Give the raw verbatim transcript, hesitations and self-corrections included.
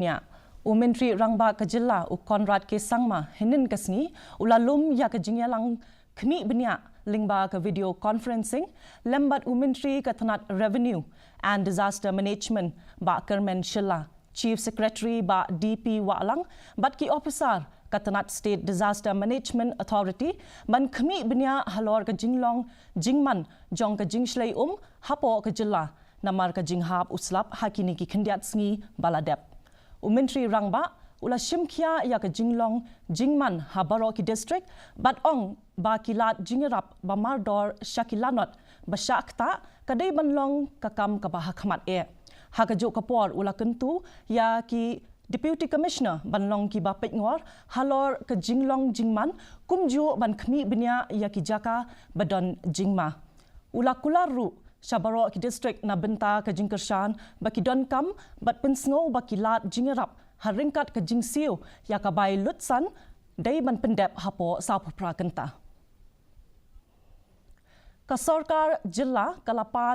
Bniah. U Myntri Rangbah ka Jylla u Conrad K Sangma hynnin ka sngi u la lum ïa ka jingïalang khmih bniah lyngba ka video conferencing lem bad u Myntri ka tnat Revenue and Disaster Management Bah Kyrmen Shylla, Chief Secretary Bah D P Wahlang bad ki ophisar ka tnat State Disaster Management Authority ban khmih bniah halor ka jinglong jingman jong ka jingshlei um hapoh ka jylla namar ka jinghap u slap ha kine ki khyndiat sngi ba la dep. U Myntri Rangbah u la shimkhia ïa ka jinglong jingman ha baroh ki district bad ong ba ki lad jingïarap ba mardor sha ki lanot ba shah ktah ka dei ban long ka kam kaba ha khmat eh. Ha kajuh ka por u la kyntu ïa ki Deputy Commissioner ban long kiba peitngor halor ka jinglong jingman kumjuh ban khmih bniah ïa ki jaka ba don jingma. U la kular ruh sha baroh ki district na bynta ka jingkyrshan ba ki donkam bad pynsngew ba ki lad jingïarap ha ryngkat ka jingsiew ïa ka bai lutsan dei ban pyndep hapoh sawphew phra kynta. Ka sorkar jylla ka la pan